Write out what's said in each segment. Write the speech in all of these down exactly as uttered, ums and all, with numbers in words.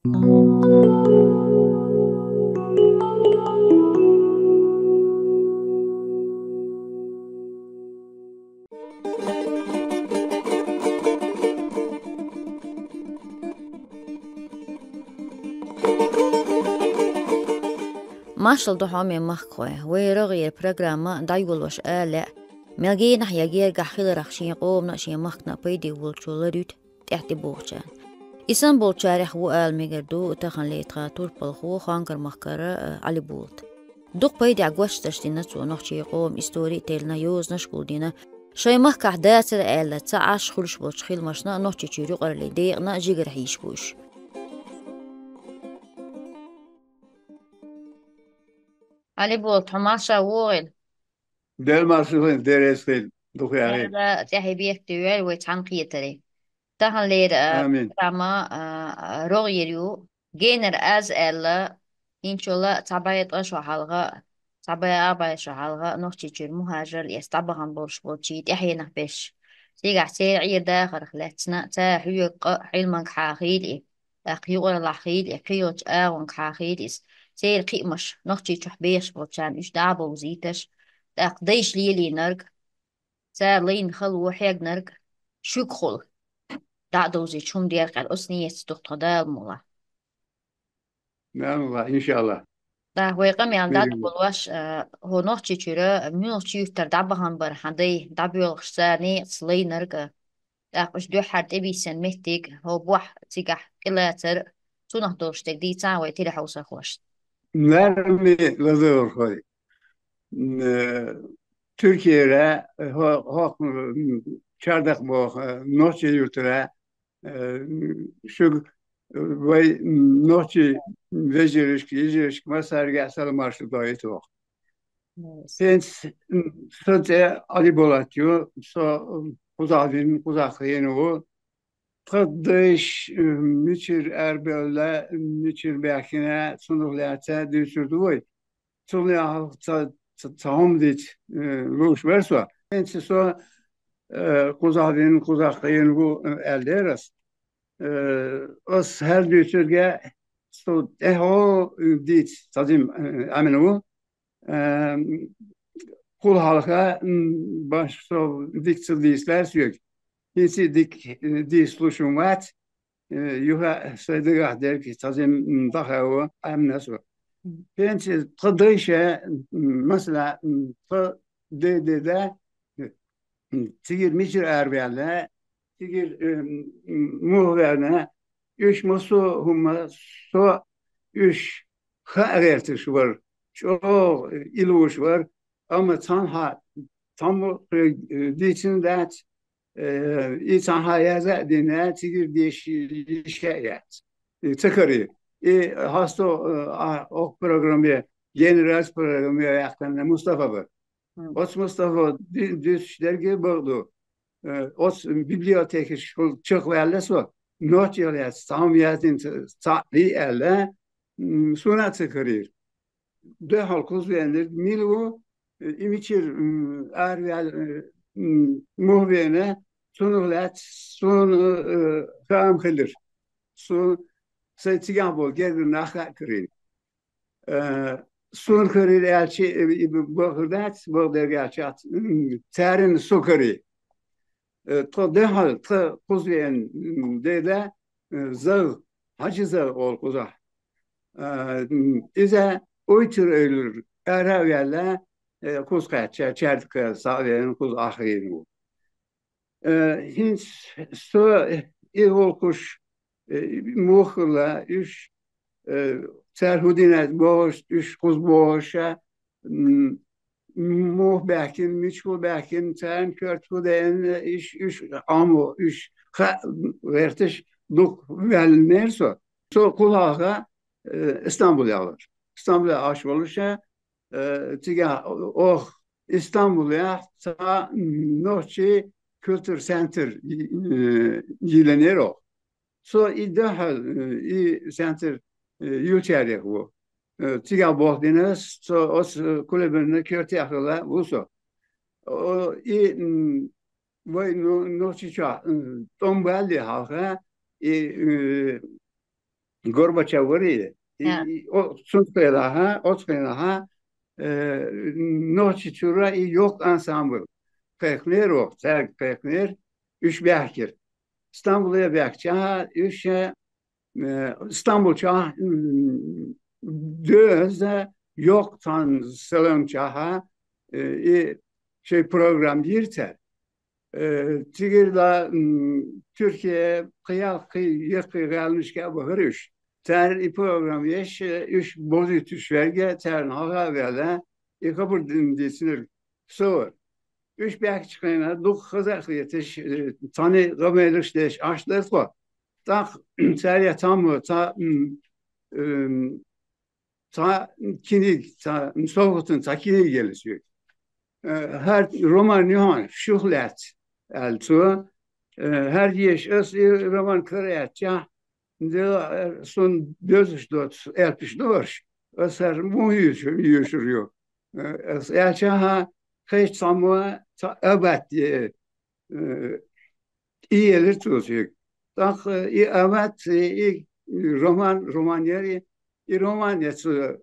Маршал ду хьоме махкахой. Вай рогӀера программа дӀайолош а лаьа, мел генахь я гергахь хиларах шен къомана а, шен махкана а пайде волчо ларюьйту тӀаьхьа тӀебогӀучарна. И санна болчарех ву ала мегар ду таханлера тхан турпалхо, Хонгар-махкара, а, Ӏалиболат. Дукха пайдехь гочдаш дина цо нохчийн къоман истори а теллина, йозанаш а гулдина. Шайн махкахь дацара аьлла, ца Ӏаш хуьлуш болчу хиламашна Нохчийчуьра юкъараллин декъана жигара хьийшабу уьш. Ӏалиболат, хьо марша вогӀийла. Дела марша хуьлда, дерриг хила, дукха яхийла. Дала тӀаьхье бехке дойла вай цхьаьна кхетаре. Таханлера, а, Амин. Программа, а, а, рогӀера ю. Генара аз аьлла, иншалла, цхьа бӀе ткъа шо хьалха, цхьа бӀе а бӀе шо хьалха Нохчийчуьра мухӀажар, эс дӀабахана болуш болчийн тӀаьхьенах берш. Цигахь церан Ӏер-дахарх лаьцна, цара хьоьга къа а, Ӏилманга хьахийла и, тӀаккха юкъараллахь хийла и, кхийолчу агӀонгахьа хийла иза. Церан кхиамаш, Нохчийчохь бехаш болчарна уьш дӀа а бовзийташ, тӀаккха дайша лелийнарг, цара лайна хало хьегнарг шуьга хуьлу. ДӀа а довзийча хӀума дер кхаьра, оцу ниятца ду тхо, Дала мукъ лахь. Амин, иншалла. ТӀаккха вай къамел дӀадолош, а, хӀо Нохчийчуьра муьлхачу юьртара дӀабахана бара хьан дай, дӀабоьлхуш цара некъаца лайнарг а, тӀаккха уьш дуьххьара тӀебиссина меттиг, хӀо бохь цигахь къилацар, цунах долуш дерг дийцахьа вай тиле хьовсархошна. Марми лазархой. М, э, Туркера, э, хӀо-, хӀокху, м, чардакъ боху, э, Нохчийн юьртара, э, м, шуьга, э, вай, м, нохчийн вежаршка, йижаршка массаьрга а салам-маршалла дойла вай. ХӀинца, м, сан цӀе Ӏалиболат ю, со, м, кхузахь вина, кхузахь хиъна ву. Тхан дайша, э, мичара арабевлла, мичара баьхкина, цунах лаьцна дуьйцур ду вай. Цунах ца, ца, ца хӀума дийца, э, лууш вара со. ХӀинца со, э, кхузахь вина, кхузахь хиъна ву, э, аьлла дера ас. Э, ас хӀара дуьйцург а со тӀаьхьо, э, дийца ца дина, э, Ӏамина ву. Эм, кхул хьалха, м, баш со дика ца дийцалара соьга. ХӀинца а дика, э, дийцалуш хӀума вац, э, юха а сайн дагахь дерг цхьа зен, м, дӀахаво, Ӏамина со. ХӀинца тхан дайша, м, масала, м, тхан дай-деда, э, м, цигара мичара араваьлла, цигара, э, м, м, муха ваьлла, уьш массо а хӀума со уьш хаа гӀерташ вара, чӀогӀа илуш вара, амма цхьанхьа цхьаммо кхин дийцина дац, э, и цхьанхьа яза а дина, цигара деш йиш а яц. И ца карийра. И хьасто, э, а, окху программе, генеральс программе яьккхина Мустафа бара. Мгм. Оцу Мустафа ди-, дуьйцуш дерг а бакъ ду. Э, оцу библиотекаш чу ваьлла со, нохчийн лаьцна цхьа хӀума яздина ца-, цхьаъ лий аьлла, м, суна а ца карийра. Дуьхьал кхузвеннарг мила ву, э, и мичара, м, араваьлла, э, м, муха веана, цунах лаьцна суна, э, хаам хилира. Суна сайн цигахь болу гергара нах а карийра. Э, суна карийра аьлча, э, и б-, бакъ хир дац, бакъдерг аьлча, м, царна со карий. Э, тхо дуьхьал, тхан кхузвеана, м, деда, э, ЗагӀа, Хьаьжа-ЗагӀа олу кхузахь. Э, м, иза ойтур-эвлара ара а ваьлла, э, кхуза кхаьчча, чардакха схьа а веана, кхуза Ӏахийна ву. Э, хӀинца со и гӀуллакхаш, э, муха хилла, уьш, э, цара хӀун дина бохуш, уьш кхуза бохуш а, м, муха баьхкина, мичахула баьхкина, царна коьрта хӀун деана, уьш, уьш Ӏамо, уьш хаа гӀерташ дукха ваьллинера со. Со кхул хьалха, э, Истамбулехь вара. Истамбулехь Ӏаш волуш а, э, цигахь оха Истамбулехь цхьа нохчийн культура центр, э, йиллинера оха. Со и дуьхьал, э, и центр, э, юьллучарех ву. Э, цигахь болх бина ас, со оцу кулебанна коьртехь хилла ву со. О, и, м, вай но-, Нохчийчохь, м, тӀом балале хьалха, и, э, Горбачёв вар из. И, и о, цун хенахь, оцу хенахь, э, Нохчийчуьра и йоккха ансамбль кхайкхинера оха, цаьрга кхайкхинера, уьш баьхкира. Стамбуле баьхкичахь уьш, э, Стамбул чохь, м, доьазза йоккха цхьана салон чохь, э, и шайн программа йира цара. Э, цигара, м, Туркия, кхин яккхий, яккхий гӀаланашка а бахара уьш. Цара и программа еш, э, уьш бовзуьйтуш верг, царна хьалха а ваьлла, и хабар дина дийцинарг со вара. Уьш баьхкичу хенахь дукха хаза а хеташ, э, цхьаьна къамелаш деш Ӏаш дара тхо. ТӀаккха царех цхьаммо цхьа, м, м, цхьа киниг, цхьа, м, совгӀатана цхьа киниг елла соьга. Э, хӀара роман ю хьуна, шух лаьцна, аьлла цо. Э, хӀара еша ас и роман караэцчахь, делахь, э, суна доьзалш доцу элпаш ду уьш. Ас хӀара муха йоьшур, йоьшур ю? Э, ас аьлчахьа, кхечу цхьаммо цхьа абат е, э, и елира цо соьга. ТӀаккха и абат, и, и роман, роман яра и, и роман я цо, э,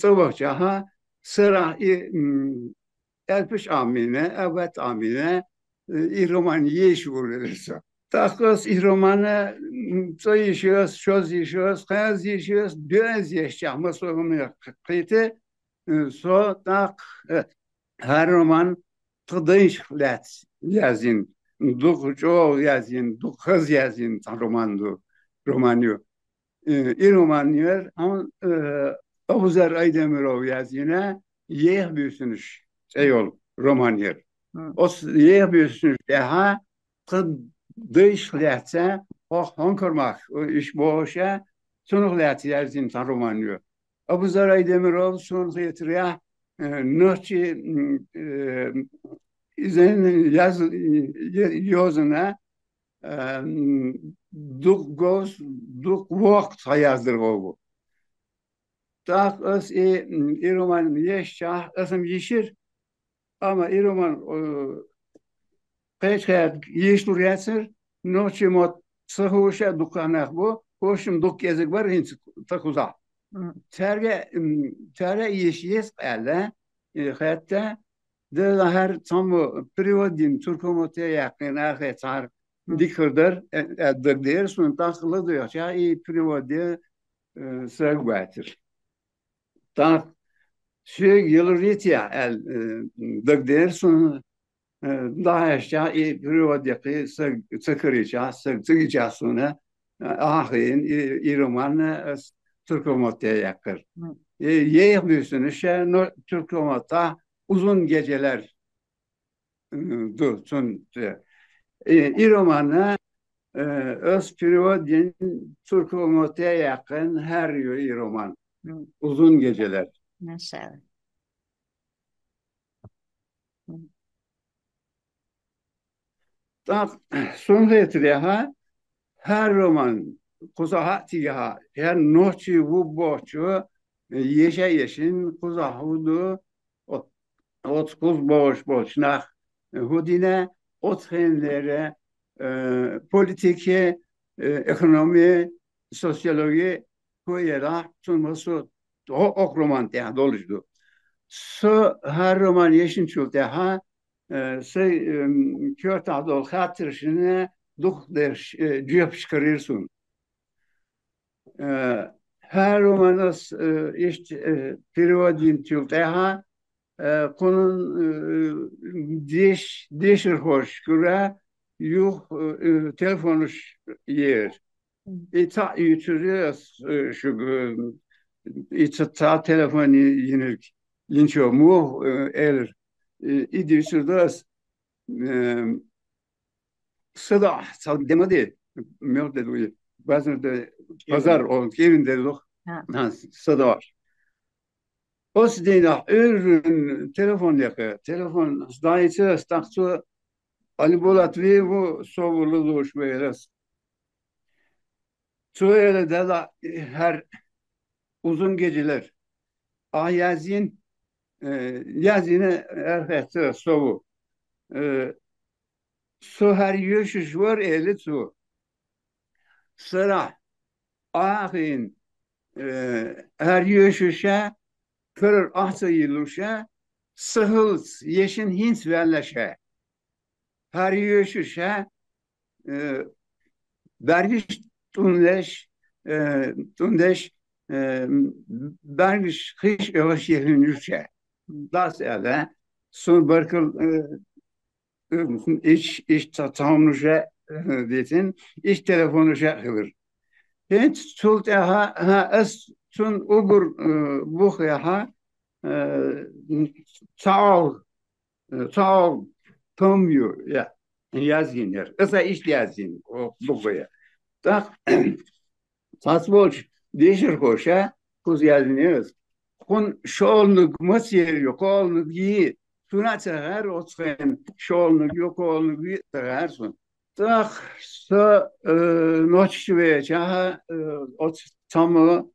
цӀа вахчахьа, сарахь и, м, элпаш Ӏамийна, абат Ӏамийна, э, и роман еша волавелира со. ТӀаккха ас и роман, м, цӀа йиш йо ас, шозза йиш йо ас, кхаьзза йиш йо ас, доьазза ешчахь, массо а хӀума кхийта, э, со тӀаккха, э, хӀара роман тхан дайшка лаьцна яздина, дукха чӀогӀа яздина, дукха хаза яздина цхьа роман ду, роман ю. Э, и роман яра, хьуна, э, Абузар Айдемиров яздина, «Еха буьйсанаш» цӀе йолу роман яра. Мгм. Оцу «Еха буьйсанаш» тӀехь тхан дайшка лаьцна хӀокху Хьонкармахка, э, уьш бохуш, цунах лаьцна яздина цхьа роман ю. Абузар Айдемиров, суна хетарехь, э, нохчийн, м, э, иза яз-, е-, йозанна, э, м, дукха говза, дукха воккха цхьа яздархо ву. ТӀаккха ас и, м, и роман ешчахь, аса-м йишира, амма и роман, э, кхечу хенахь йишлур яцара, нохчийн мотт ца хууш а дуккха нах бу, хууш-м дуккха кӀезиг бара хӀинца тхан кхузахь. Мгм. Цаьрга, м, цара а йиш еза аьлла, и хатта, делахь хӀара цхьаммо перевод дина, туркойн мотте яьккхина арахецахьара, мгм, дика хир дара, э, аьлла дагадеара суна, тӀаккха ладоьгӀча, и перевод де, э, саг бацара. ТӀаккха соьга ялур ю те аьлла, э, дагадеара суна, э, дӀахьаьжча, и перевод яккхий саг ца карийча, саг ца гича суна, э, ахьа хиина, и, и роман ас туркойн мотте яьккхира. Мгм. И «Еха буьйсанаш» но туркойн маттахь «Uzun geceler» ду цунна. И, и роман, э, ас перевод дина, туркойн мотте яьккхина, хӀара ю и роман. Мгм. «Uzun geceler». Машалла. Мгм. ТӀаккха суна хетарехь, хӀара роман кхузахь а, цигахь а, хӀара нохчи ву бохучо, еша а ешина, кхузахь хӀун ду, о-, оцу кхуза богӀуш болчу нах хӀун дина, оцу хенахь лерина, э, политики, э, экономи, социологи, хӀун елахь, цунна массо а о-, окху роман тӀехь долуш ду. Со хӀара роман ешначул тӀаьхьа, э, сайн, эм, коьртахь долу хаттаршна дукхахдерш, э, жоьпаш карийра суна. Э, хӀара роман ас, э, иштта, э, перевод динчул тӀаьхьа, э, кхунан, э, деш-, дешархошкара юха, э, телефонаш ера. И цхьаъ юьйцур ю ас, э, шуьга, э, и ца-, цхьа телефон йи-, йинарг, йинчо муха, э, элира. И, и дуьйцур ду ас, э, садоӀахь цхьа де ма де, мел де ду и, базар де, базар, о, кӀиран де ду. ХӀа. ХӀа, садоӀахь. Оцу дийнахь Ӏуьйранна телефон яьккхи, телефон дӀайийцира ас, тӀаккха цо: «Алибулат вен ву, со ву ладугӀуш ву», — элира ас. Цо элира: «Дала, хӀара «Uzun geceler» ахь язйина, э, язйина, арахецна со ву. Э, со хӀара йоьшуш вара», — элира цо. Сарахь, ахин, э, хӀара йоьшуш а, карара ахча йиллуш а, са хӀаллац ешан хӀинца ваьлла ша. ХӀара йоьшуш а, э, бӀаргаш тӀундеш, э, тӀундеш, э, бӀаргаш хиш оьгӀаш ехлинуш а. Дас аьлла, сона баркал, э, иш, иш ца, ца хӀуманаш а, э, децин, иш телефонаш а хилар. ХӀинца цул тӀаьхьа, хӀа, ас цун угар, э, бух яхьа, э, цхьаалг, э, цхьаалг том ю, я, яздинар. Аса ишт яздин, о, бух я. Так, цхьацца болча дешархоша, кхуза яздинар ас. Хьона шолнаг маца ер ю, кхолнаг йи, цуна а ца гӀар оцхен, шолнаг ю, кхолнаг йи, ца гӀар сона. ТӀаккха со, э, ноччу веча, э, оц цама,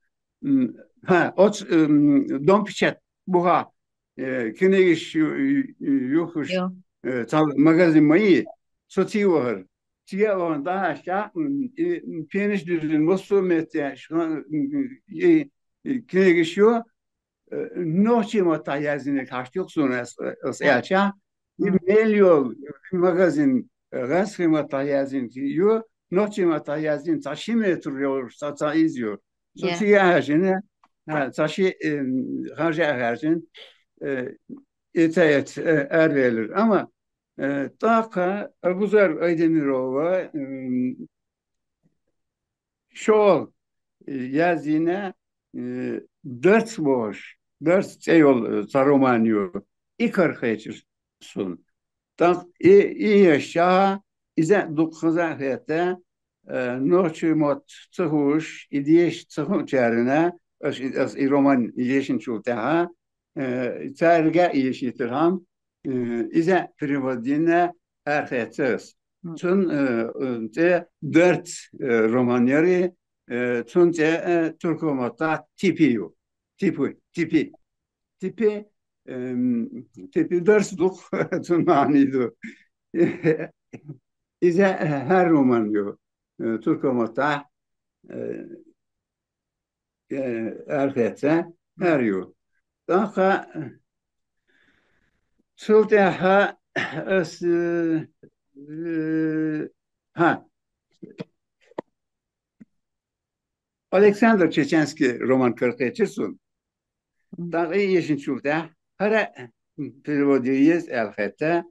м, ха, оц, м, дом печать буха, э, книгаш ю-, ю-, юхуш, Йо. э, цал магазин ма йи, со ци вахар. Ци вахар, да, ша, м, и, м, пенаш дизин, мосо метте, ш-, м, и, и книгаш ю, э, нохчий маттахь яздинарг хьаштух сона ас, ас аьлча. И мел йолу магазин, э, гӀазкхийн маттахь яздинарг ю, нохчий маттахь яздина цхьа ши метр йолуш, цхьа, цхьа иза ю. Со Я. цига а хьаьжжина, а, цхьа ши, э, ханжа а хьаьжжина, э, и ца эц, э, аравелира. Амма, э, тӀаккха Абузар Айдемирова, м, шо, э, яздина, э, дарц бохуш, дарц цӀе йолу, э, цхьа роман ю, и карахецира суна. ТӀаккха и, и еш чахьа, иза дукха хаза а хетта, э, нохчий мотт ца хууш, и деша ца хуучарна, аш, ас и роман ешинчул тӀаьхьа, э, цаьрга а ешийтархьама, э, иза перевод дина арахецира ас. Мгм. Цун, э, э, цӀе дарц, э, роман яри, э, цун цӀе, э, туркойн маттахь типи ю. Типи, типи. Типи, эм, типи дарц ду, цун маьӀна ду. Иза, э, хӀара роман ю, э, туркойн маттахь, э, э, арахеца, хӀара ю. ТӀаккха цул тӀаьхьа ас, э, э, хӀа, Александр Чеченский роман карахецира суна. Мгм. ТӀаккха и ешинчул тӀаьхьа хӀара перевод е еза аьлла хетта,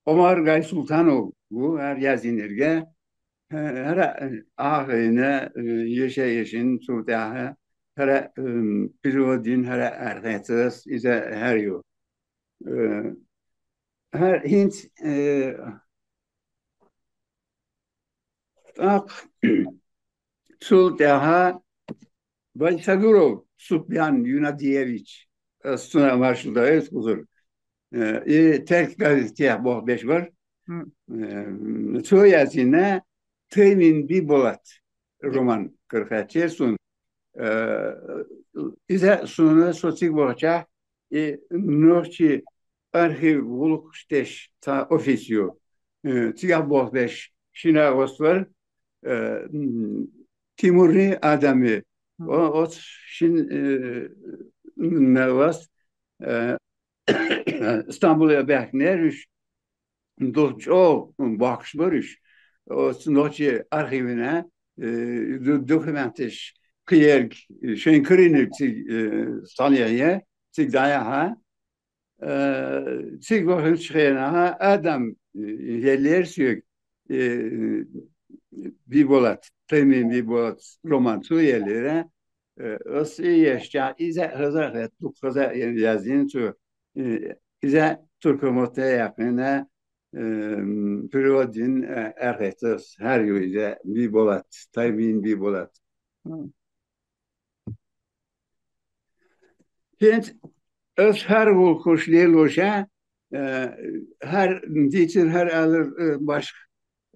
Омар Гайсултанов ву, хӀара яздинарг. ХӀара, э, ахийна, э, еша ешин цул тӀаьхьа хӀара, эм, перевод дина хӀара арахецира ас, иза хӀара ю. Э, хӀара хӀинца, э, тӀаккха цул тӀаьхьа Байсагуров Субьян Юнадиевич, ас цунах маршалла дан еза кхузара. Э, и «Терк» газетехь болх беш вара. Мгм. Э, цо яздина «Таймин би болат» роман карахецира суна. Э, иза суна со цига вахча, и нохчий архив гӀуллакхаш деш цхьа офис ю. Э, цигахь болх беш шина а васт вара, э, м, Тимурри Адами. Мгм. О-, оцу шин, э, мел васт, э, Стамбуле баьхкинера уьш, дукха чӀогӀа бохкуш бара уьш. Оцу нохчий архивина, э, ду-, документаш кхиерг, шайн карийнарг цига, э, схьалехьа, цига дӀаяхьа. Э, цига ваханчу хенахь Адам, э, еллера соьга, э, Биболат, Таймин Биболат роман цо еллера. Э, ас и ешча, иза а хаза а хетта, дукха хаза а яздина цо. Э, иза туркойн матте а яьккхина, э, перевод дина, э, арахецира ас, хӀара ю иза, Биболат, Таймин Биболат. Мгм. ХӀинца ас хӀара гӀуллакхаш лелоша, э, хӀара дийцар, хӀара алар, э, башха,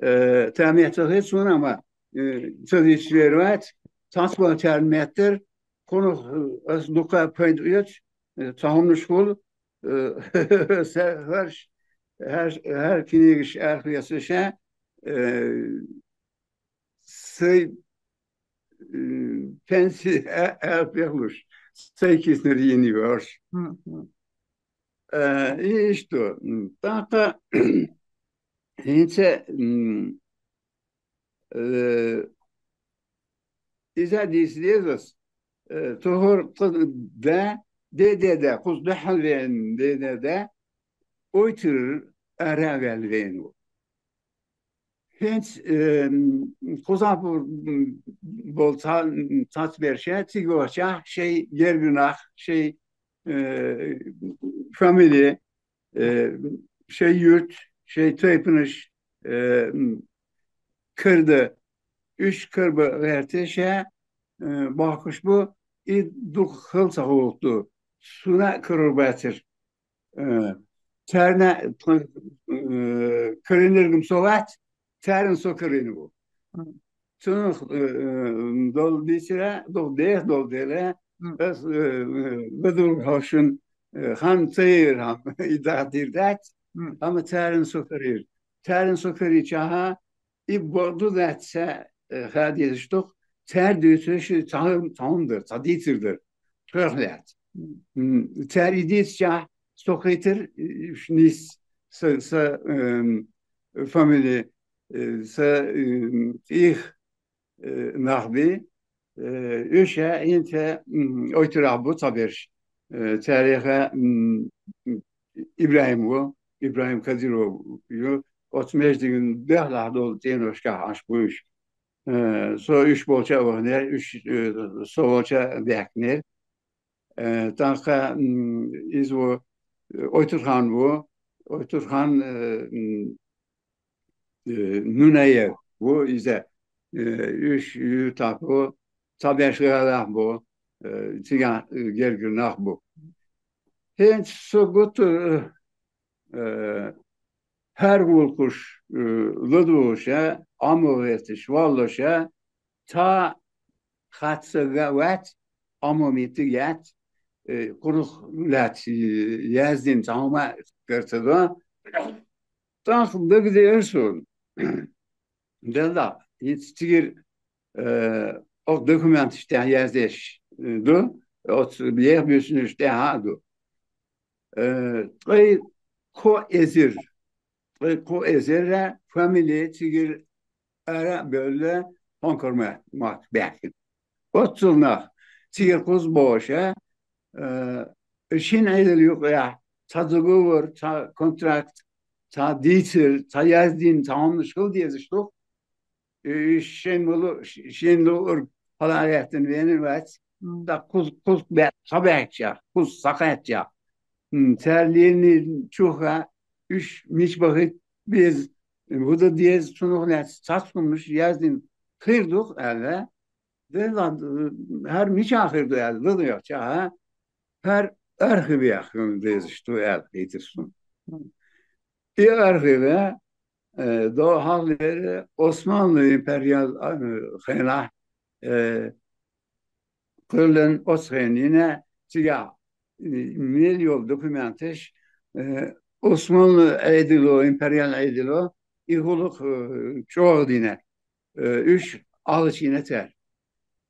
э, тамехь ца хета суна, амма, э, ца дийцар вац, цхьацца болчарна меттара, кхунах, э, ас дукха пайда оьцу, э, цхьа хӀуманаш хуьлу, э, са хӀорш, хӀара, хӀара книгаш арахецаша, э, сай э, пенси а-, а-, пехлуш, сай киснер йини варш. Мгм. Э, и что? М, така, инце, м, э, иза дис дезас, э, тогор т-, да, де, де, да, куз дахал вен, де, де, да, ойтыр ара вел вен. Хенц, э, м, куза бу-, м, бол ца-, м, цац берше, цигоча, шей гергнах, шей, э, фамилия, э, шей юрт, шей тайпыныш, э, м, кырды, үш кырбы гертеше, э, бакыш бу, и дух хыл сахулту, суна кырбатыр. Э, царна, э, кырыныргым соват, царын со кырыны бу. Мгм. Цунух, э, э, дол дисира, дол дех, дол деле, Мгм. Эс, э, э, бадур хошун, э, хан цейр хам, идатирдат, Мгм. Ама царын со кырыр. Царын со кыры чаха, и боду датса, э, хадис штух, цар дюсөши цаун, цаундыр, цадитирдыр. Трехлят. Мгм. М, цар идис ча, сокритер, э, шнис, с, с, эм, фамилия, э, с, эм, их, э, нахби, э, уьша инте, м, ойтырах бу цаберш. Э, цареха, м, Ибрагим бу, Ибрагим Кадиров ю, от междигин бяхлах дол теношка аш бу уьш. Э, со уьш болча вахнер, уьш, э, со болча бяхнер. Э, танха, м, из бу, э, Ойтурхан бу, Ойтурхан, э, м, э, Нунаев бу, иза, э, уьш, ю тапу, табяш галах бу, э, цига, э, гергирнах бу. Хенч со гуту, э, э, хар вулкуш, э, лыдуша, аму ветиш, валлаша, та хатса га-, ват, аму мити ят, э, кунух лят, э, яздин, таума кыртыда. Тах дыгде эрсун. Делда, инстигир, э, ок документ иште яздеш, э, ду, от лех бюсюн иште ха ду. Э, тхай ко эзир, тхай ко эзирра фамилия цигир ара бөлле хонкорма мак бяхин. Отцулнах цигир куз боша, э, шин айдыл юк я, ца договор, ца контракт, ца дитер, ца яздин, ца омнышкыл дезиштух. Э, шен мулу, шен лур палаятын венин вац. М. Да куз, куз бя-, сабяча, куз сакача. М, царлени чуха, уьш мич бахыт без, вуда дез сунух лят, сак сунуш яздин хырдух, ала. Де ла, хар мича хырду, ала, да я, ча, хар архивях, дез, что я, эти сун. М. И архиве, э, до халлери Османлы империал, э, хена, э, кылын осхенина, тига, э, миллион документиш, э, Османлы эдило, империал эдило, и хулух, э, чоғдина, э, уьш алышина тер.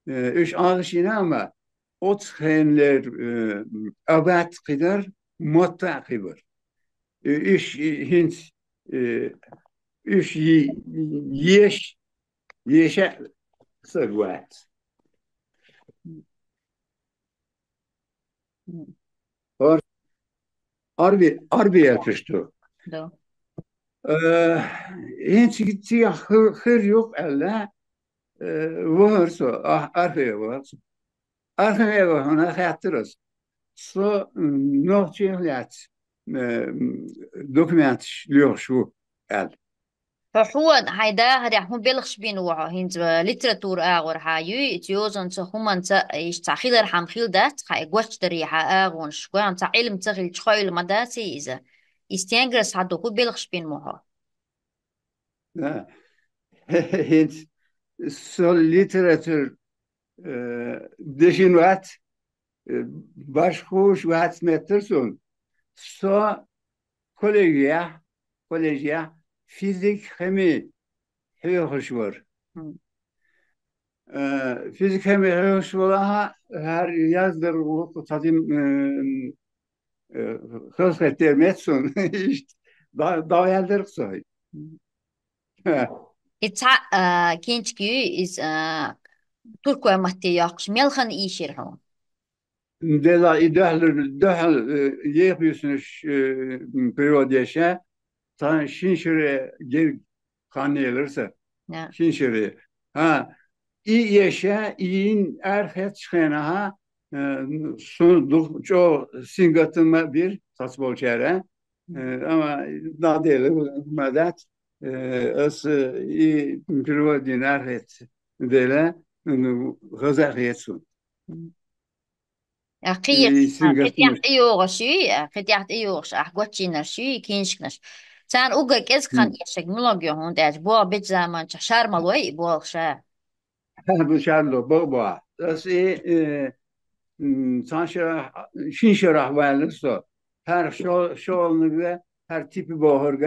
Э, уьш алышина ама, отхенлер, э, абат кидар, мотта кибар. Э, уьш, э, хинц, э, уьш е-, еш, еша сагват. Ор-, арби, арби я пишту. Да. Э, хинц гитти хыр, хыр юк, ала, э, вахар со, а, архе вахар со. Архе вахана хаттырас. Со, м, нохчи лят, э, м, документ шлёх шу, ал. Хьо хьуан хьай дахарехь хӀун белхаш бина ву хьо? ХӀинца литература агӀор хьан юй, ца йозанца, хӀуманца, иштта цхьа хилар хьан хила дац, хьай гочдарий хьан агӀонаш, гоьн цхьа Ӏилма ца хилча, хьо Ӏилма дац иза. И стенгара схьа ду, хӀун белхаш бина ву хьо? Да. ХӀинца со литература, э, дешин вац, э, башхуш вац меттар сун. Со колледжехь, колледжехь физик, хими хьоьхуш вар. Мгм. Э, физика химия хьоьхуш валахь, хӀара яздаргӀулакх цхьа дин, э, э, хазахетар меца суна. Иштта да-, дӀаваьлларг со. И цхьа, а, кинчка ю, иза, а, туркойн матте йоккхуш, мел хан ийшира хьуна? Дела и дуьхьал, дуьхьал, э, еха буьйсанаш, э, перевод еш, цхьа шин шера герга хан елира са. Я. Шин шера. ХӀа, и еш, и йина арахецначу хенахь, э, суна дукха чӀогӀа сингаттам а бира цхьацболчара. Э, амма дӀаделира ма дац, э, ас, э, и перевод дина арахецна дела, ну, хаза а хета суна. А кхин И еш, а, кхин сингаттамаш. ТӀехь тӀейогӀуш ю, а кхин тӀехь тӀейогӀуш, ахь гочйинарш ю, и киншканаш. Царна уггар кӀезиг хан М. эшарг муьлхарг ю хьуна, тӀаьхьа боху, бечу заманчохь шармало ю и болх ша. Бу шарло, бу, бу. Ас и, э, м, цхьана шарахь, шин шарахь ваьллира со. ХӀара шо-, шолгӀаниг, хӀара типа бохург,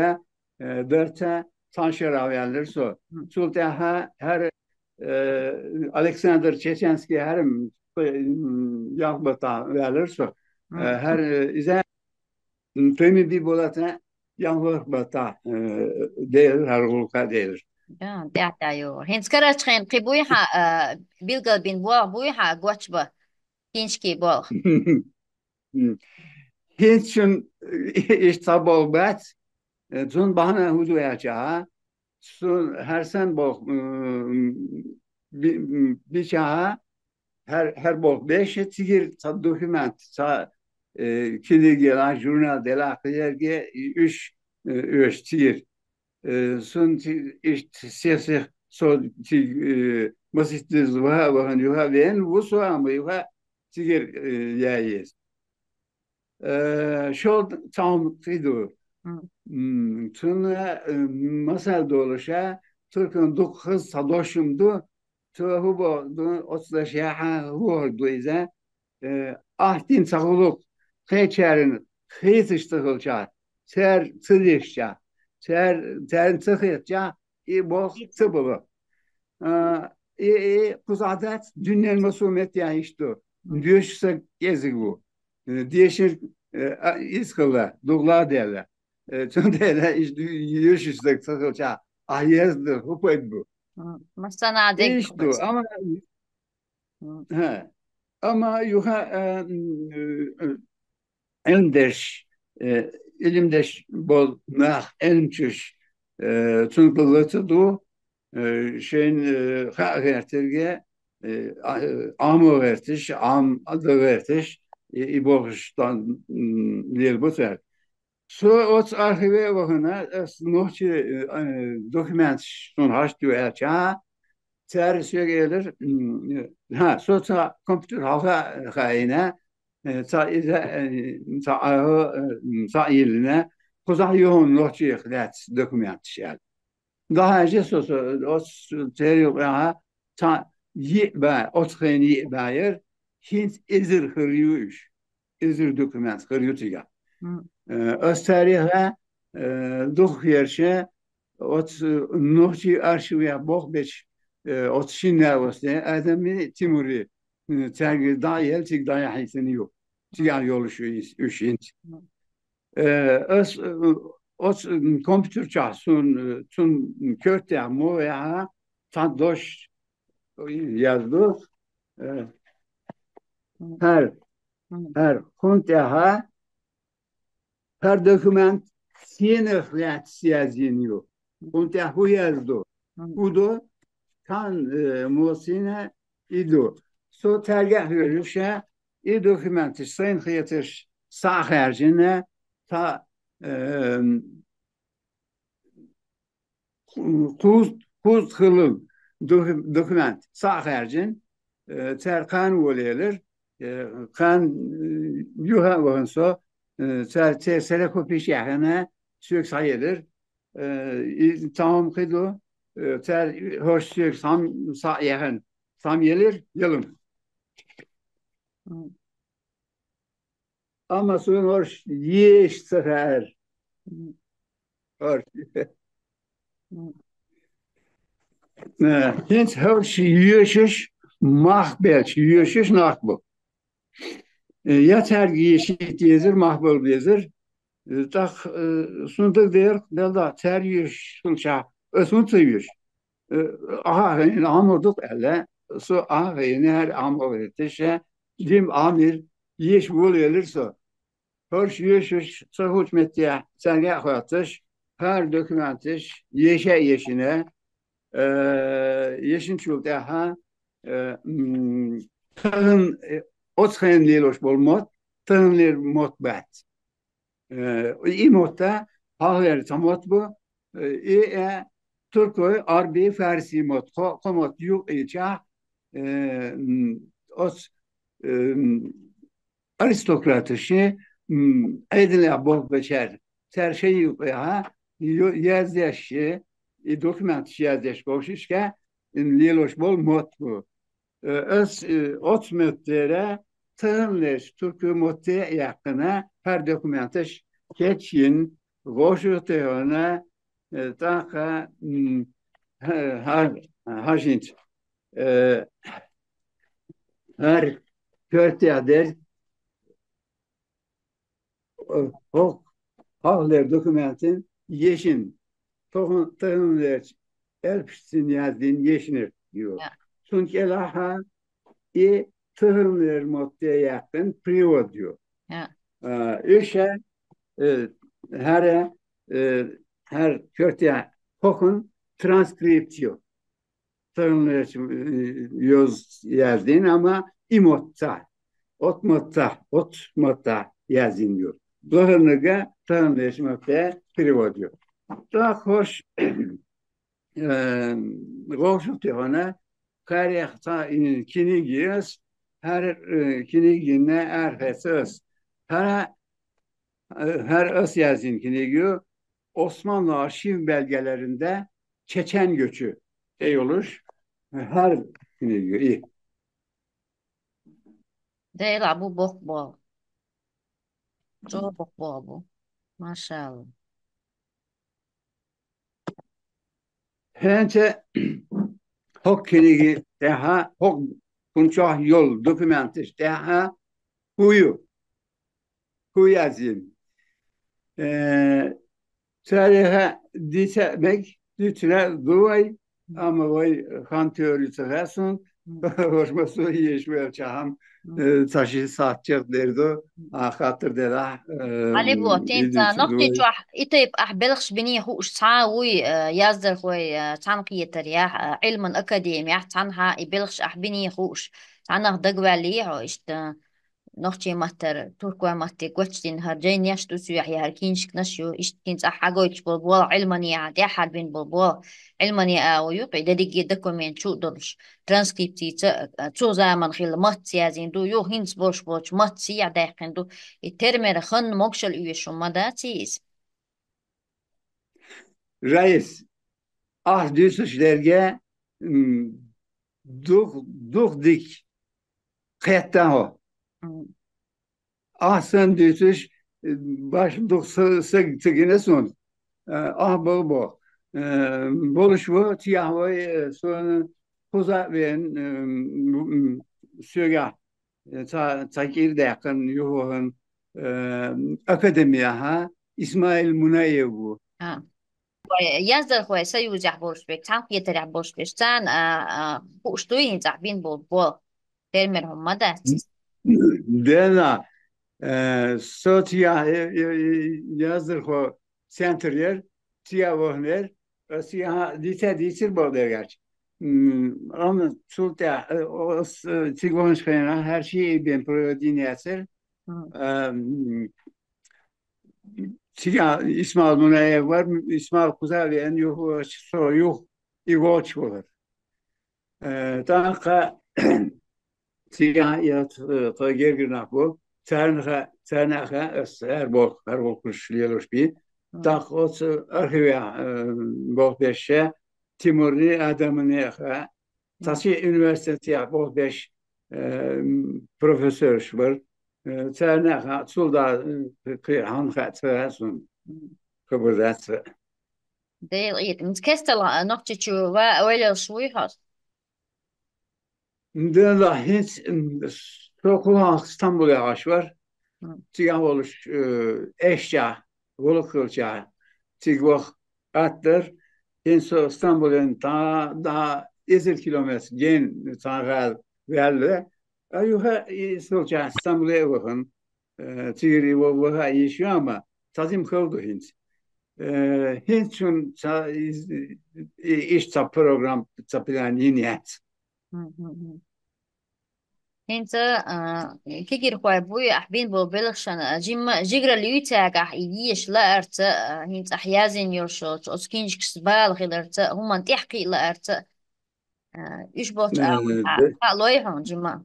э, дарца цхьана шарахь ваьллира со. М. Цул тӀаьхьа хӀара, э, Александр Чеченский хӀара, м, м, ялх баттахь ваьллира со. Э, М. ХӀара, э, иза, м, Тойми Биболата ялх баттахь, э, делира, хӀара гӀуллакх а делира. Да, тӀаьхьа-тӀаьхьа йогӀур. ХӀинца карарчу хенахь кхин буй хьан, а, билгалбина болх буй хьан гочбан, киншкийн болх? М. ХӀинца шуна иштта цхьа болх бац, э, цунна бахьана хӀун ду аьлча, суна хӀара санна болх, м, би-, м, бича, хӀара, хӀара болх беш, цигара цхьа документ, цхьа, э, книга елахь, журнал делахь, кхин ерриге уьш, э, оьшу цигара. Э, суна ци-, иштта сесех со цига, э, масийтта деза ваха а вахана, юха а веана ву со, амма юха а цигара, э, ян еза. Э, шолгӀа цхьа хӀума кхин ду. М. М, цунна, э, масал долуша, туркойн дукха хаза цхьа дош хӀума ду, цо хӀун боху ду, оцу дашехь хӀун хӀара ду иза, э, ахь дина цхьа гӀуллакх кхечарна хийцаш ца хилчахь, цара ца дешчахь, цара, царна ца хетачахь, и болх ца бала. А, и, и кхузахь дац, дуьненан массо а меттехь иштта ду. Доьшуш стаг кӀезиг ву. Э, дешнарг, э, а, иза хилла, дугӀла а даьлла. Э, цундела иштта доьшуш стаг ца хилчахь, ахь яздан хӀун пайда бу? М, массанхьа дегга Иштта ду, хилча. Амма, М. хӀа, амма юха, а, м, э, Ӏилмдеш, э, Ӏилмдеш болу нах, Ӏилмчуьш, э, цуьнга лаца ду, э, шайна, э, хаа гӀертарге, э, а, э, Ӏамо гӀерташ, Ӏам а дан гӀерташ, и, и болхуш тан, м, лелабо цара. Со оцу архиве а вахана, ас нохчи, э, э, документаш суна хьашт ю аьлча, цара соьга элира, м, хӀа, со цхьа компьютер хьалха хаийна, э, цхьа иза, э, цхьа, э, э, цхьа а йиллина, кхузахь ю хьуна нохчех лаьцна документаш аьлла. ДӀахьаьжча со, со, оцу церан юкъахь цхьа йиъ бӀе, оцу хенахь йиъ бӀе яра, хӀинца эзар хир ю уьш. Эзар документ хир ю цигахь. М. Э, ас царех, э, дукхахберш, оцу нохчийн архивехь болх бечу, э, оцу шина наха, Адамийн, Тимурийн, э, цаьрга дӀа а елла, цига дӀаяхьийтина ю. Цигахь йолуш ю уьш хӀинца. М. Э, ас, э, оцу, м, компьютер чохь суна, э, цуьнан коьртехь мо яхьа, цхьа дош язду, э, М. хӀара, М. хӀара, хӀунда тӀаьхьа, хӀара документ стенах лаьцна язйина ю. ХӀунда тӀаьхьа хӀун язду? М. ХӀун ду? Цхьана, э, мосина и ду. Со цаьрга а хьоьжуш, и документаш сайна хетарш схьа а хаьржина, цхьа, э, кхузт-, кхузткъа хиллал документ схьа а хаьржина, э, цара кхана волаелира, э, кхана, э, юха а вахана со, э, цара церан серокопиш яьхна, соьга схьаелира. Э, и цхьа хӀума кхин ду, э, цара хӀорш соьга схьа-, схьа а яьхна, схьа а елира, ялам. М. Амма суна хӀорш езаш ца хаьара. М. ХӀорш. М. Э, хӀинца хӀорш йоьшуш, мах белча йоьшуш нах бу. Э, я цаьрга йоьшийта езар, мах бала безар. Э, тӀаккха, э, сона дагадеар, Далла, цаьрга йоьшуш хилча, ас хӀунда ца йоьшу? Э, ахьа а хайна, Ӏамал ду-кх аьлла, со ахьа а хайна, хӀара Ӏамал хеташ, дима Ӏамир, еша волаелира со. ХӀорш йоьшуш, ца хулачу метте цаьрга а хоьттуш, хӀара документаш еша а ешина, э, ешинчул тӀаьхьа, э, м, тахана, э, оцу хенахь лелош болу мотт, таханлера мотт бац. Э, и мотт а, хьалхалера цхьа мотт бу, э, и а туркой, Ӏарбий, фарси мотт, кхо, кхо мотт юкъа йичахь, э, м, оцу, э, м, аристократаши, м, Ӏедалехь болх бечаьрга, цара шайн юкъехьа ю-, яздеш, и документаш яздеш болуш ишка, и лелош болу мотт бу. Э, ас, э, оцу меттера таханлерчу туркойн мотте а яьккхина, хӀара документаш кечйина, вовшах а тӀе йина, э, тӀаккха, м, хьа-, хьа-, хьажийна, э, хӀара коьртехь дерг, э, хӀокху хьалхалера документан ешина, тахана-, таханлерчу элпашца яздина ешинарг ю. Я. Цунна кӀелахь а и таханлера мотте яьккхина перевод ю. Я. А, уьш а, э, хӀара, э, хӀара коьртехь хӀокхун транскрипт ю. Таханлерчу, э, йоза яздина, амма и мотт ца, оцу мотт ца, оцу мотт ца яздина ю. Лахарниг а таханлерчу мотте перевод ю. ТӀаккха хӀорш, э, вовшах а тӀе йина, кхарех цхьа, э, киниг ю ас, хӀара, э, киниг йина арахецна ас. ХӀара, э, хӀара ас яздина киниг ю, Osmanlı arşiv belgelerinde Çeçen göçü тӀе йолуш, хӀара киниг ю и. Дела бу боккха болу. Чо боккха болу бу. Машалла. ХӀинца хӀокху киниги тӀехьа, хӀокху хӀун чохь йолу документаш тӀехьа хӀун ю? ХӀун яздина? Э, царех а дийца а мега, дуьйцур а ду вай, амма вай хан тӀе ю ца хаьа суна, хӀорш массо а езаш велчахьана, э, цхьа ши сахьт чекхдер ду, а хаттар делахь, э, Хьале бо, тӀе ца нохчий чохь и тайпа ахь белхаш биний хууш цхьа а вуй, э, яздархой, э, цхьаьнакхетарехь, э, Ӏилман академехь цхьанхьа и белхаш ахь биний хууш, цхьаннах дагаваьллий хьо иштта? Нохчийн маттара туркойн матте гочдина хӀара жайнаш ду цу юьхь, я хӀара киншканаш ю, иштта хӀинца ахь хьагойтуш болу болх Ӏилманехьа, тӀаьххьара бина болу болх Ӏилмане агӀо ю, кхин дерриге документ чу а долуш, транскрипцица а, цу заманахь хилла матца яздина ду, ю хӀинца болуш болчу матца сехьа даьккхина ду, и термера хан могушалла оьшуш ма дац иза. Раис, ахь дуьйцуш дерге, м, дукха, дукха дика кхетта хьо. М. Ахь санна дуьйцуш, э, башха дукха са-, саг ца гина суна. Э, ахь бала боху. Э, болуш ву, цигахь вай, э, суна кхуза а веана, э, м, м, соьгахь, э, цхьа, цхьа кӀира даьккхина юхавахана, э, академехьа Исмаил Мунаев ву. А. Вай яздархой союзехь болуш берг, цхьаьнакхетарехь болуш берг, царна, а, а, хууш дуй хӀинца ахь бина болу болх? Термер хӀума дац. Дена, э, со цигахь, э, э, э, яздархо центр яра, цигахь вахана яра, аса цигахь дийца а дийцира бакъдерг аьлча. М, амма цул тӀаьхьа, э, аса, э, цига ваханчу хенахь, хӀара шиъ бен проведение яцара. Мгм. А, м, цигахь Исмаил Мунаев вара, Исмаил кхуза а веана, юха со юха и волчу вахара. Э, тӀаккха цигахь я ц-, э, тхо гергара нах бу, царна ха-, царна а хаьа ас хӀара болх, хӀара болхуш лелош бен. Мгм. ТӀаккха оцу архивехь, э, болх беш Тимурни Адамни а хаьа. Цхьа ши университетехь болх беш, э, м, профессораш бара. Э, царна а хаьа, цул дӀа, э, кхин хьанна хаьа ца хаьа суна. Хабар дац сан. Дела къинтӀера. Кестала Нохчийчу ва-, валлалуш вуй хьо? Дела, хӀинца, м, со кхузахь Стамбуле Ӏаш вара. Мгм. Цигахь волуш, э, эшча, гӀуллакх хилча, цига ваха атта дара. ХӀинца со Стамбулен та, да, эзар километр ген цхьа гӀала ваьлла. А юха и сулча Стамбуле а вахана, э, цигара и во ваха а йиш ю, амма цхьа зима хала ду хӀинца. Э, хӀинца шуна ца, из-, и-, иштта ца программа, ца план йина яц. Мгм, мгм. ХӀинца, а, кегийрхой буй, ахь бина болу белхашна, а, жимма, жигара луьйцу цаьргахь и еша лаарца, а, хӀинца ахь язйина йолуш йолчу оцу киншкашца бала хиларца, хӀуманна тӀехь кхиа лаарца, а, уьш болчу Э, агӀонна хьа-, де- хаалой хьуна жимма?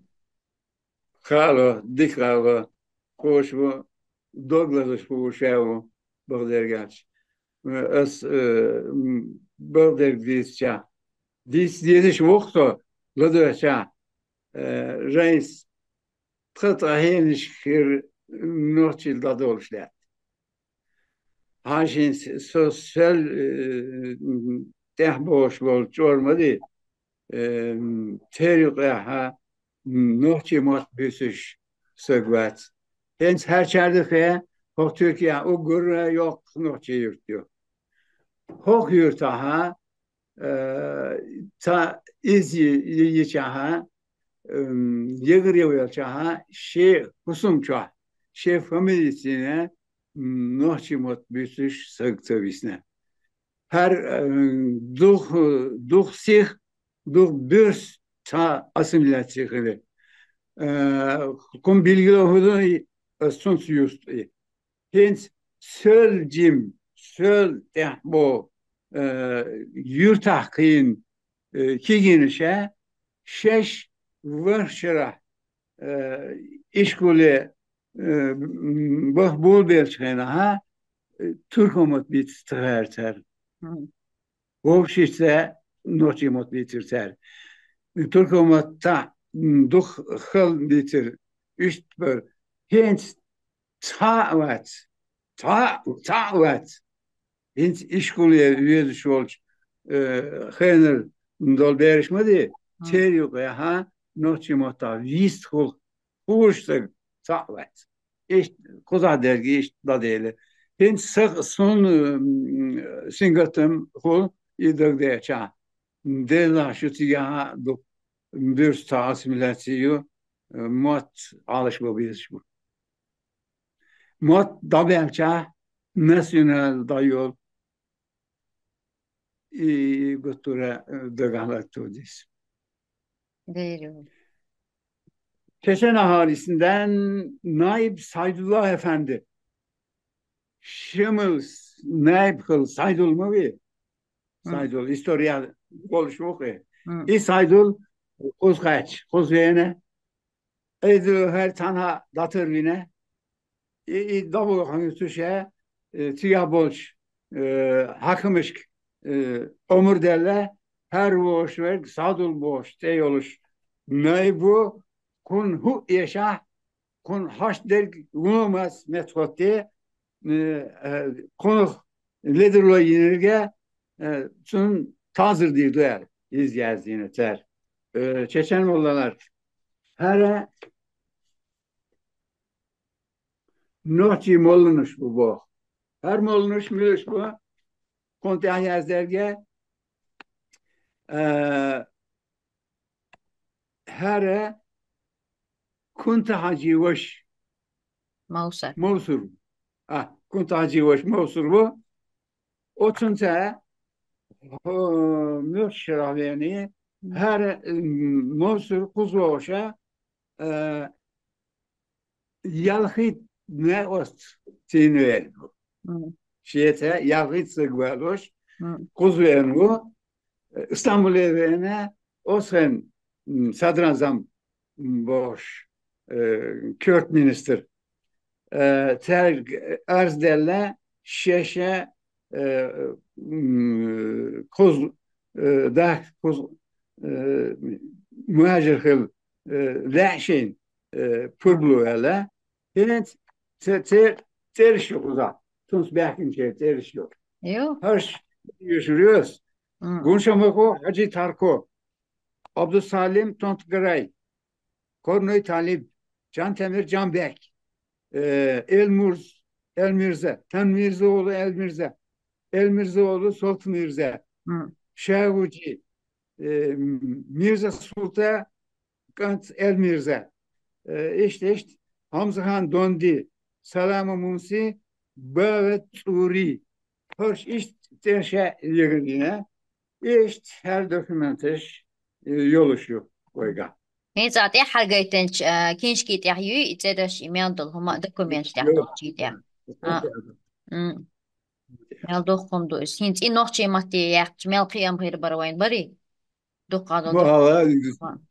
Хаало, дика хаало. Кхуш ву, дог лазаш ву, ша ву, бакъдерг аьлча. Ас, э, м, бакъдерг дийцича, дийца дезаш ву-кх со, ладоьгӀча, э, жайс тха тӀаьхьенаш хир нохчийла дӀадолуш лаьтта. Хьан шин с-, со сел, э, м, тӀехь бохуш болу чӀор ма ди, э, м, церан юкъехьа, м, нохчийн мотт буьйцуш саг вац. ХӀинца хӀара чардахе, хӀокху Туркехь уггар а йоккха нохчийн юрт ю. ХӀокху юьртахьа, э, цхьа иза йи-, йи-, йичахьа, м, ягар ян велчахьа, шен хӀусам чохь, шен фамилица йина, м, нохчийн мотт буьйцуш саг ца висна. ХӀара, э, дух, дух сих, дух буьрс цхьа ассимиляция хилира. Э, кхунна билгало хӀун ду и, ас цунца юсту и. ХӀинца сел жим, сел тӀехь бо, э, юьртахь кхийна, э, кегийнаша шаьш варх шарахь, э, ишколе, э, м, баха болабеллачу хенахьа, э, туркойн мотт бийца ца хаьара цара. Мгм. Вовшашца нохчийн мотт бийцира цара. Туркойн мотт цхьаъ, м, дукха хала бийцира, иштта бара. ХӀинца цхьа а вац, цхьа, цхьа а вац. ХӀинца ишколе везаш волчу, э, хенара долу бераш ма де, Мгм. церан юкъехьа нохчийн маттахь вистхула хууш саг цхьа а вац. Иштта кхузахь дерг иштта дӀадели. ХӀинца са, суна, м, сингаттам хула и дагадеъчахь. Делахь шу цигахьа а ду, буьрса цхьа ассимиляция ю, мотт Ӏалашбан безаш бу. Мотт дӀабаьлчахь, национал дӀайолу. И гуттара, э, дагахь латто дис. Беру. Чечен-АхӀалистан наиб Сайдулла эфенди. Шемал наиб хилла Сайдул ма вий? М. Сайдул, история болуш ву кхе. М. И Сайдул кхуза кхаьчча, кхуза вена, Иза хӀара цхьанхьа дӀатарвина, и, и дӀабохьуьйтуш, э, цигахь болчу, э, хьаькамашка, э, омра делла, хӀара вогӀуш верг Садул бохуш цӀе йолуш наиб ву, кхунна хӀуъа эшахь, кхунна хьашт дерг вуно мас меттахӀотте, э, э, кхунах ледарло йинарг, э, цунна тазар дийр ду аьлла, иза яздина цара. Э, чечен-молланаш. ХӀара нохчийн молланаш бу боху. ХӀара молланаш муьлш бу? Кхунна тӀехь яздерг, э, хӀара Кунта-Хьаьжин ваша. Мовсар. Мовсар. А, Кунта-Хьаьжин ваша Мовсар ву. Оцунца, хӀо, муьлш шарахь вений, хӀара, м, Мовсар кхуза вогӀуша, э, ялхитта наост цийна вер ву. Мгм. Шеца ялхитта саг валош, Мгм. кхуза веана ву, Стамбуле веана, оцхен, м, садран зам, м, бохуш, э, кёрт министр. Э, цаьрга арз делла, шеша, э, м, кхуза, э, дахка кхуза, э, мухӀажир хила, э, лаьа шайна, э, пурба ло аьлла. ХӀинца ца-, цер-, цӀераш ю кхузахь, цунца баьхкинчеран цӀераш ю. Ю? ХӀорш, Юшуриус. Гуншамако Хьажи Тарко. Абдусалим Тонтгарай. Корной Талиб. Жантемир Жанбек. Э, Элмурз Элмирза. Танмирзаоглу Элмирза. Элмирзаоглу Солтмирза. Шагьуджи. Э, Мирза Султа. КӀант Элмирза. Э, ишт, ишт. Гьамзахан Донди. Салама Муси. Бава ЦӀури. Гьорш ишт цӀерша егирдина. Ишт гьар документаш, э, йолуш ю вайга. ХӀинца тӀехьаргайтанча, а, киншки тӀехь юй, и цӀераш, и мел долу хӀума, документаш тӀехь долчий тӀехь. А. М. Мел духкун ду иза. ХӀинца и нохчий матте яьккхича, мел кхиам хир бара вайн бари? Дукха долу. Ма, ала,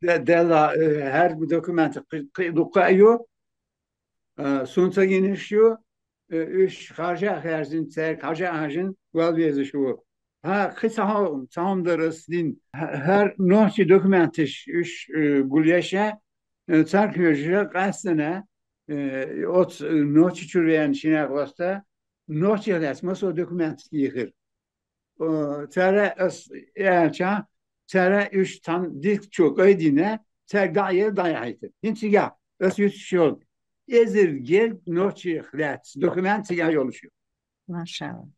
де-, дела, э, гьар документ кхи-, кхи-, дукха ю. А, сунца гиниш ю. Э, уьш харжа а хаьржина, цаьрга харжа а хьажина, вал везаш ву. Хьа, кхин ца хьо-, ца хьо-, м дара ас дин. Хьа-, хьар нохчий документаш уьш, э, гулъеш а, э, цаьрга хьоьжуш а къаьстина, э, оцу, э, нохчий чуьра веана шиннах ласта, нохчий лаьцна массо а документаш дийхира. Э, цара ас аьлча, цара уьш цхьана дискачу кӀайдина, цаьрга дӀа а елла, дӀа а яхьийтира. ХӀинца цигахь ас юьсуш йолу эзар герга нохчех лаьцна документ цигахь йолуш ю. Машалла.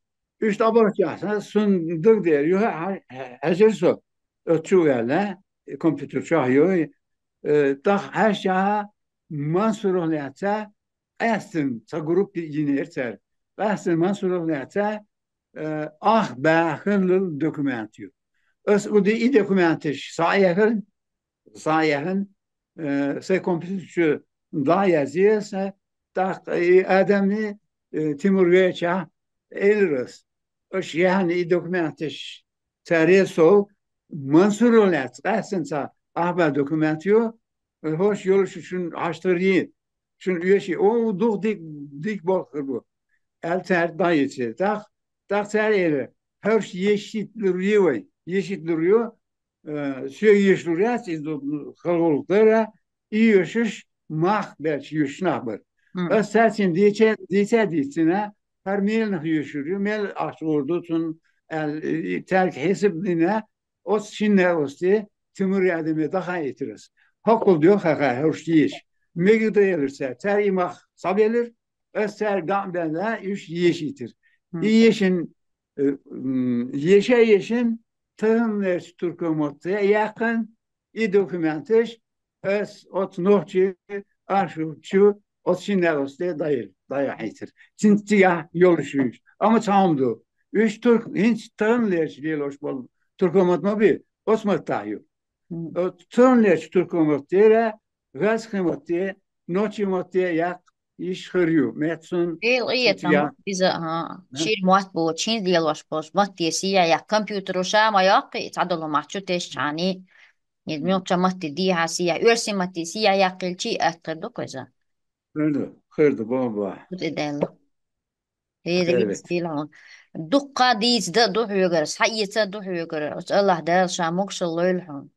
Уьш дӀабахчахь, сан, сун дагадеара, юха хьа-, хьаьжира со, оцу чу а ваьлла, компьютер чохь йой, э, тӀаккха хьаьжчахьа Мансурах лаьцна, къаьстина цхьа группа йинера цара. Къаьстина Мансурах лаьцна, э, ах баьхаллал документ ю. Ас уди и документаш схьаэхира, схьаэхна, э, сайн компьютер чу дӀа а язъе аса, тӀаккха и адамни, э, Тимур веачахь, элира ас. Аша яьхна и документаш цара сов, Мансурах лаьцна къаьстина цхьа ах баьхалла документ ю, хӀорш йолуш шуна хьаштагӀарий, шуна оьший, о, дукха дика, дика болх хир бу, аьлла цаьрга дӀаийцира. ТӀаккха, тӀаккха цара элира, хӀорш ешийта лур ю вай, ешийта лур ю, э, соьга ешалур яц, иза ду-, хала гӀуллакх дара, и оьшуш мах баьлча оьшуш нах бара. Ас цаьрцинна дийца, дийца а дийцина, хӀара меланах оьшур ю, мел ахча гӀур ду цунна, аьлла, и, и цаьрга хьесап а дина, оцу шиннах ласта Тимур Ядаме дӀахаийтира ас. ХӀоккхул дуьйхьа хаа хӀорш еша. Мегарг дан елира цара. Цара и мах схьабелира, ас цаьрга дӀа а баьлла, уьш ешийтира. И ешина, э, м, еша а ешина, таханлерчу туркоматте яьккхина, и документаш ас оцу нохчийн архив чу оцу шиннах ласта дӀаелира, дӀаяхьийтира. Цинца цигахь йолуш ю уьш. Амма цхьа хӀума ду. Уьш турк-, хӀинца таханлерчу лелош болу туркомат ма бу, оцу маттахь ю. Оцу таханлерчу туркоматера, гӀазкхийн матте, нохчийн матте яккха йиш хир ю, меттасон. Дела къинхетам, иза, ага, шира мотт боцуш, хӀинца лелош болчу матте сий а яккха, компьютеро ша ма йоккху, и цхьадолу мах чу тесчхьана, иза муьлххачу матте дехьа сий а, оьрсийн матте сий а яккхилчий атта хир ду-кх иза. Хир ду, хир ду, бомба. ХӀу тӀе даьлла. Дела къинхетам хьуна. Дуккха дийца дан а ду хьоьгара, схьаэца а ду хьоьгара, оцу АллахӀ Дала ша могушалла лойла хьуна.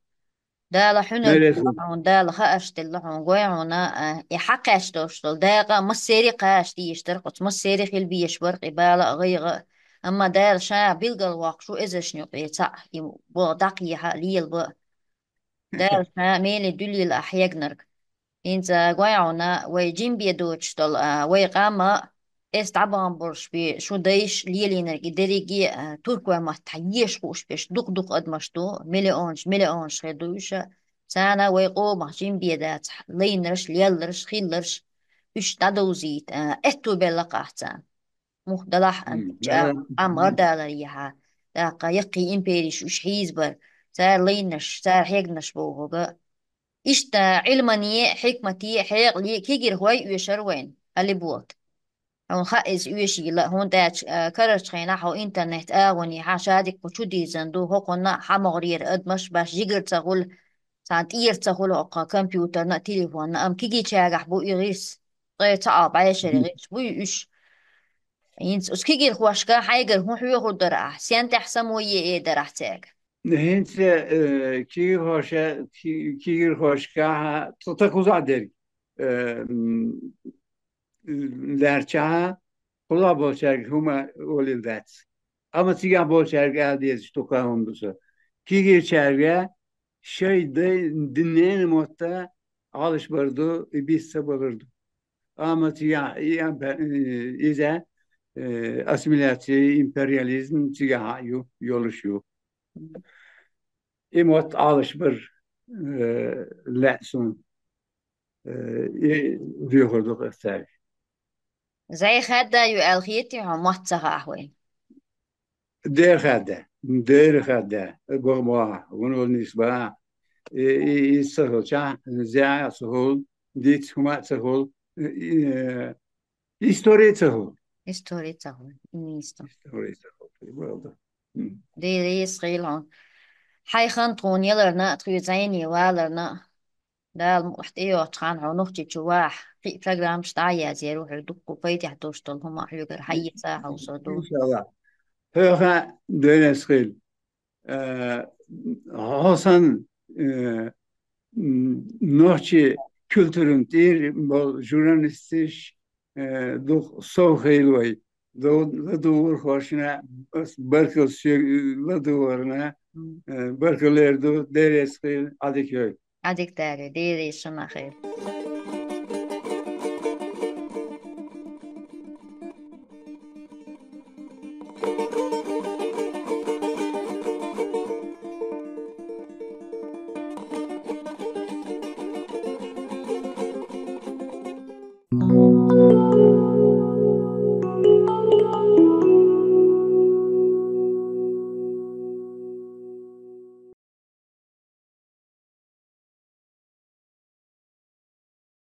Дала хьуна делла хьуна, Дала хаарш делла хьуна, гой хьуна, а, и хьакхаьчна долуш долу дакъа массеран а кхача дезаш дара, оцу массеран а хила безаш бара и бала а, гӀайгӀа а. Амма Дала ша билгалвоккхуш ву эзаршна юкъе цхьаъ, и боху дӀакхехьа а, лелабан а. Дала ша меле дуьллийла ахь хьегнарг. ХӀинца гой хьуна, вай жима бен доцуш долу, а, вай къам а, эс дӀабахана болуш бен, шун дайша лелийнарг и дерриге а, туркойн маттахь еша хууш берш дукха-дукха адамаш ду, миллионаш, миллионаш хир ду уьш а. Царна вай къомах жима бен дацахь, лайнарш, лелларш, хилларш, уьш дӀадовзийта, а, аьтту белла-кх ахь царна. Муха далахь а, къам гӀардаларехьа, тӀаккха яккхий империш уьш хьийзабар, цара лайнарш, цара хьегнарш бохург а. Иштта Ӏилмане, хьикмате, хьекъале кегирхой оьшура вайна, Али Болат. Хьуна хаьа иза оьшийла, хӀунда аьлча, а, карарчу хенахь хьо интернет агӀонехьа шадерг кху чу дийзина ду, хӀокхунна а хьан могӀарера адамаш баш жигара ца хуьлу, цхьана тӀера ца хуьлу хӀокху компьютерна а, телефонна а, амма кегийчаргахь бу и гӀирс, ткъе цхьа а бӀешеран гӀирс бу и уьш. ХӀинца оцу кегирхошка хьайгара хӀун хьоьхур дара ахь? Стен тӀехь самое эр дара ахь цаьрга? ХӀинца, э, кегирхоша-, ки-, кегирхошкахь тӀе-, тӀе кхузахь дерг, э, м, лаьрчахь, кхузахь болчаьрга хӀума олийла дац. Амма цигахь болчаьрга ала дезаш ду кхаъ хӀума ду со. Кегийчаьрга шайн дай-, динан мотт Ӏалашбар ду, и бийца ца балар ду. Амма цигахь и ампе-, э, иза, э, ассимиляция, империализм цигахь а ю, йолуш ю. И мотт Ӏалашбар, э, лаьа суна. Э, и доьхур ду-кх цаьрга. Зай хаьдда ю аьлла хетий хьуна, мотт ца хаахь вайна? Дера хаьдда, дера хаьдда, баха бохьа, вуно нийса баха. И, и, и ца хилчахь, зӀе а ца хуьлу, дийца хӀума а ца хуьлу, и, и, истори а ца хуьлу. Истори ца хуьлу, и нийса ду. Истори ца хуьлу, и бала ду. М. Дера нийса хуьлу хьуна. Хьайн хан тхуна яларна, тхоьца зӀене валарна, Дала мукъ лахь тӀейогӀучу ханна хьо Нохчийчу вахь, кхин а программаш дӀа а язъяр ву хьоьга, дуккха пайдехь долуш долу хӀума хьоьгара хьаэца хьовсур ду. Иншалла. Хьоьга а деррис хила. Э, хьо санна, э, м, нохчийн культуран тӀера болу журналисташ, э, дукха сов хилла вай. Ду-, ладугӀурхошна ас баркалла соьга ладугӀарна, э, баркалла лер ду, деррис хила, Ӏадика йойла. Ӏадика дале, деррис шуна хила.